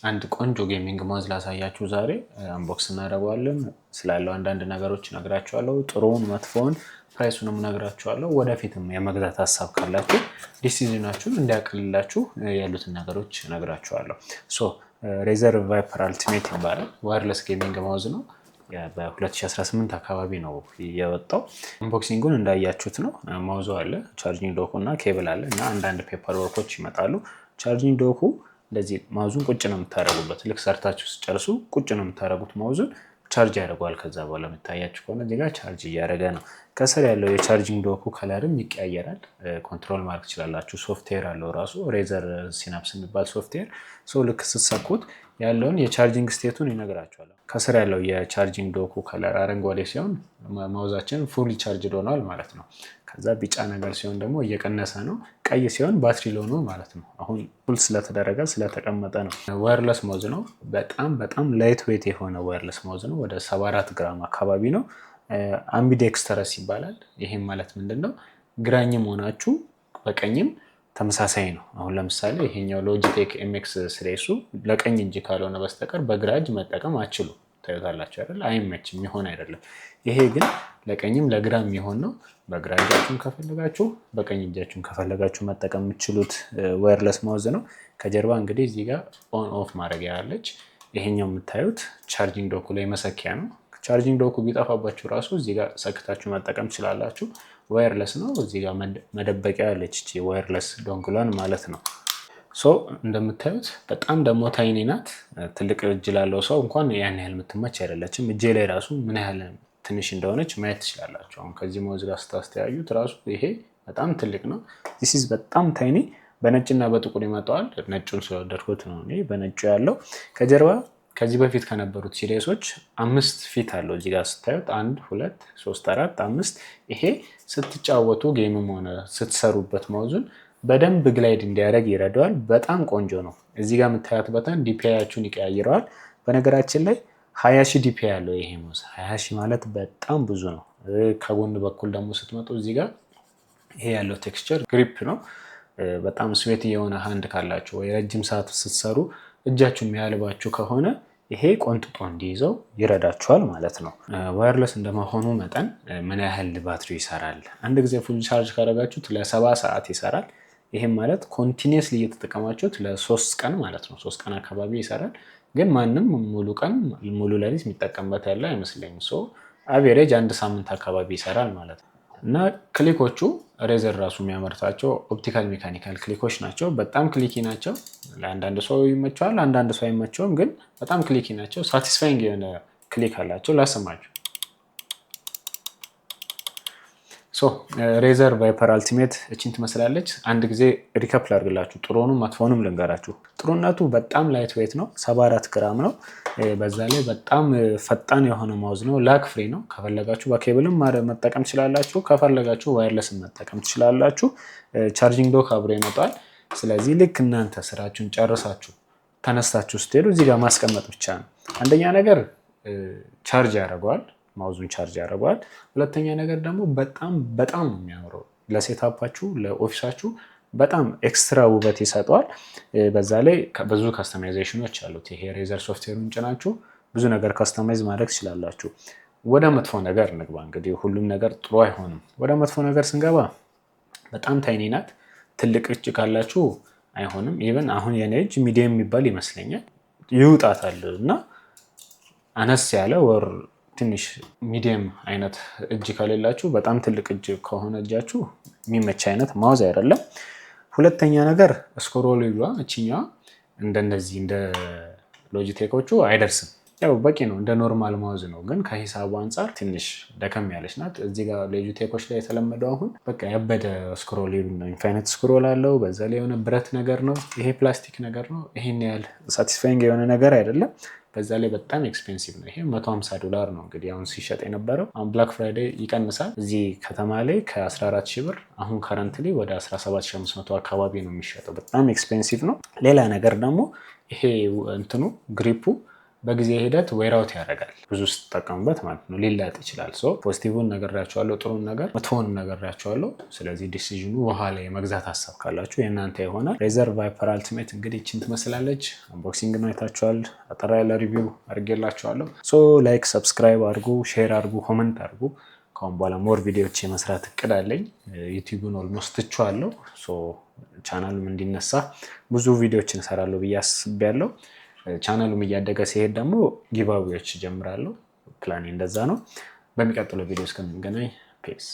አንድ ቆንጆ gaming mouse ላሳያችሁ ዛሬ። Unbox እናደርገዋለን። ስላለው አንዳንድ ነገሮች እነግራችኋለሁ። ጥሩውን፣ መጥፎውን፣ price ኡንም እነግራችኋለሁ። ወደፊትም የመግዛት ሀሳብ ካላችሁ decision ኣችሁን እንዲያቀልላችሁ ያሉትን ነገሮች እነግራችኋለሁ። So Razer Viper Ultimate ይባላል። Wireless gaming mouse ነው። በ2018 አካባቢ ነው የወጣው። Unboxing ኡን እንዳያችሁት ነው። Mouse ኡ አለ፣ charging dock ኡ እና ኬብል አለ እና አንዳንድ paper work ኦች ይመጣሉ። Charging dock ኡ እንደዚህ mouse ኡን ቁጭ ነው የምታደርጉበት። ልክ ሰርታችሁ ስትጨርሱ ቁጭ ነው የምታደርጉት፣ mouse ኡን charge ያደርገዋል። ከዛ በኋላ የምታያችሁ ከሆነ እዚህ ጋር charge እያደረገ ነው። ከስር ያለው የ charging dock ኡ color ም ይቀያየራል። Control ማድረግ ትችላላችሁ። ሶፍትዌር አለው ራሱ፣ Razer Synapse የሚባል software። So ልክ ስትሰኩት ያለውን የ charging state ኡን ይነግራችኋል። ከስር ያለው የ charging dock ኡ color አረንጓዴ ሲሆን mouse ኣችን fully charged ሆኗል ማለት ነው። ከዛ ቢጫ ነገር ሲሆን ደግሞ እየቀነሰ ነው። ቀይ ሲሆን ባትሪ low ነው ማለት ነው። አሁን full ስለተደረገ ስለተቀመጠ ነው። Wireless mouse ነው። በጣም በጣም lightweight የሆነ wireless mouse ነው። ወደ 74 ግራም አካባቢ ነው። Ambidextrous ይባላል። ይሄም ማለት ምንድን ነው? ግራኝም ሆናችሁ በቀኝም ተመሳሳይ ነው። አሁን ለምሳሌ ይሄኛው Logitech MX series ኡ ለቀኝ እጅ ካልሆነ በስተቀር በግራ እጅ መጠቀም አትችሉም። ታዩታላችሁ አይደል? አይመችም፣ የሚሆን አይደለም። ይሄ ግን ለቀኝም ለግራም የሚሆን ነው። በግራ እጃችሁን ከፈለጋችሁ፣ በቀኝ እጃችሁን ከፈለጋችሁ መጠቀም የምትችሉት wireless mouse ነው። ከጀርባ እንግዲህ እዚህ ጋር on off ማድረጊያ አለች። ይሄኛው የምታዩት charging dock ኡ ላይ መሰኪያ ነው። Charging dock ኡ ቢጠፋባችሁ ራሱ እዚህ ጋር ሰክታችሁ መጠቀም ትችላላችሁ። Wireless ነው። እዚህ ጋር መደበቂያ አለች፣ wireless dongle ኧን ማለት ነው። So እንደምታዩት በጣም ደግሞ tiny ናት። ትልቅ እጅ ላለው ሰው እንኳን ያን ያህል የምትመች አይደለችም። እጄ ላይ ራሱ ምን ያህል ትንሽ እንደሆነች ማየት ትችላላችሁ። አሁን ከዚህ mouse ጋር ስታስተያዩት ራሱ ይሄ በጣም ትልቅ ነው። This is በጣም tiny። በነጭና በጥቁር ይመጣዋል። ነጩን ስለወደድኩት ነው እኔ በነጩ ያለው። ከጀርባ ከዚህ በፊት ከነበሩት series ኦች አምስት ፊት አለው። እዚህ ጋር ስታዩት አንድ፣ ሁለት፣ ሶስት፣ አራት፣ አምስት። ይሄ ስትጫወቱ game ም ሆነ ስትሰሩበት mouse ኡን በደንብ glide እንዲያደርግ ይረዳዋል። በጣም ቆንጆ ነው። እዚህ ጋር የምታዩት button DPI ያችሁን ይቀያይረዋል። በነገራችን ላይ 20,000 DPI ያለው ይሄ mouse፣ 20,000 ማለት በጣም ብዙ ነው። ከጎን በኩል ደግሞ ስትመጡ እዚህ ጋር ይሄ ያለው texture grip ነው። በጣም sweaty የሆነ hand ካላችሁ ወይ ረጅም ሰዓት ስትሰሩ እጃችሁ የሚያልባችሁ ከሆነ ይሄ ቆንጥጦ እንዲይዘው ይረዳችኋል ማለት ነው። Wireless እንደመሆኑ መጠን ምን ያህል ባትሪ ይሰራል? አንድ ጊዜ full charge ካደረጋችሁት ለ70 ሰዓት ይሰራል። ይሄም ማለት continuously እየተጠቀማችሁት ለ3 ቀን ማለት ነው። 3 ቀን አካባቢ ይሰራል። ግን ማንም ሙሉ ቀን ሙሉ ሌሊት የሚጠቀምበት ያለ አይመስለኝም። So average አንድ ሳምንት አካባቢ ይሰራል ማለት ነው። እና click ኦቹ Razer ራሱ የሚያመርታቸው optical mechanical click ኦች ናቸው። በጣም clicky ናቸው። ለአንዳንድ ሰው ይመቸዋል፣ አንዳንድ ሰው አይመቸውም። ግን በጣም clicky ናቸው። Satisfying የሆነ click አላቸው። ላሰማችሁ። So Razer Viper Ultimate እችን ትመስላለች። አንድ ጊዜ recap ላድርግላችሁ፣ ጥሩንም መጥፎንም ልንገራችሁ። ጥሩነቱ በጣም lightweight ነው፣ 74 ግራም ነው። በዛ ላይ በጣም ፈጣን የሆነ mouse ነው። Lag free ነው። ከፈለጋችሁ በኬብልም መጠቀም ትችላላችሁ፣ ከፈለጋችሁ wireless መጠቀም ትችላላችሁ። Charging dock አብሮ ይመጣል። ስለዚህ ልክ እናንተ ስራችሁን ጨርሳችሁ ተነስታችሁ ስትሄዱ እዚህ ጋር ማስቀመጥ ብቻ ነው። አንደኛ ነገር charge ያደርገዋል፣ mouse ኡን charge ያደርገዋል። ሁለተኛ ነገር ደግሞ በጣም በጣም ነው የሚያምረው። ለ setup ኣችሁ፣ ለ office ኣችሁ በጣም extra ውበት ይሰጠዋል። በዛ ላይ ብዙ customization ኖች አሉት። ይሄ Razer software ኡን ጭናችሁ ብዙ ነገር customize ማድረግ ትችላላችሁ። ወደ መጥፎ ነገር እንግባ። እንግዲህ ሁሉም ነገር ጥሩ አይሆንም። ወደ መጥፎ ነገር ስንገባ በጣም tiny ናት። ትልቅ እጅ ካላችሁ አይሆንም። Even አሁን የኔ እጅ medium የሚባል ይመስለኛል፣ ይውጣታል እና አነስ ያለ or ትንሽ medium አይነት እጅ ከሌላችሁ፣ በጣም ትልቅ እጅ ከሆነ እጃችሁ የሚመች አይነት mouse አይደለም። ሁለተኛ ነገር scroll wheel ኧ እችኛዋ እንደነዚህ እንደ Logitech ኦቹ አይደርስም። ያው በቂ ነው፣ እንደ normal mouse ነው፣ ግን ከሂሳቡ አንጻር ትንሽ ደከም ያለች ናት። እዚህ ጋር Logitech ኦች ላይ የተለመደው አሁን በቃ ያበደ scroll ነው። Infinite scroll አለው። በዛ ላይ የሆነ ብረት ነገር ነው። ይሄ ፕላስቲክ ነገር ነው። ይሄን ያህል satisfying የሆነ ነገር አይደለም። በዛ ላይ በጣም expensive ነው። ይሄ 150 ዶላር ነው እንግዲህ አሁን ሲሸጥ የነበረው። አሁን Black Friday ይቀንሳል። እዚህ ከተማ ላይ ከ14 ሺህ ብር አሁን currently ወደ 17,500 አካባቢ ነው የሚሸጠው። በጣም expensive ነው። ሌላ ነገር ደግሞ ይሄ እንትኑ grip ኡ በጊዜ ሂደት wear out ያደርጋል። ብዙ ስትጠቀሙበት ማለት ነው፣ ሊላጥ ይችላል። So positive ን ነግሬያችኋለሁ፣ ጥሩን ነገር መጥፎውን ነግሬያችኋለሁ። ስለዚህ decision ኑ በኋላ የመግዛት ሀሳብ ካላችሁ የእናንተ ይሆናል። Razer Viper Ultimate እንግዲህ ይችን ትመስላለች። Unboxing አይታችኋል። አጠር ያለ review አድርጌላችኋለሁ። So like፣ subscribe አድርጉ፣ share አድርጉ፣ comment አድርጉ። ከአሁን በኋላ more ቪዲዮዎች የመስራት እቅድ አለኝ። YouTube ን almost ትቼዋለሁ። ቻናሉም እንዲነሳ ብዙ ቪዲዮዎችን እሰራለሁ ብዬ አስቤያለሁ። ቻናሉም እያደገ ሲሄድ ደግሞ giveaway ዎች እጀምራለሁ። ፕላኔ እንደዛ ነው። በሚቀጥለው ቪዲዮ እስከምንገናኝ peace።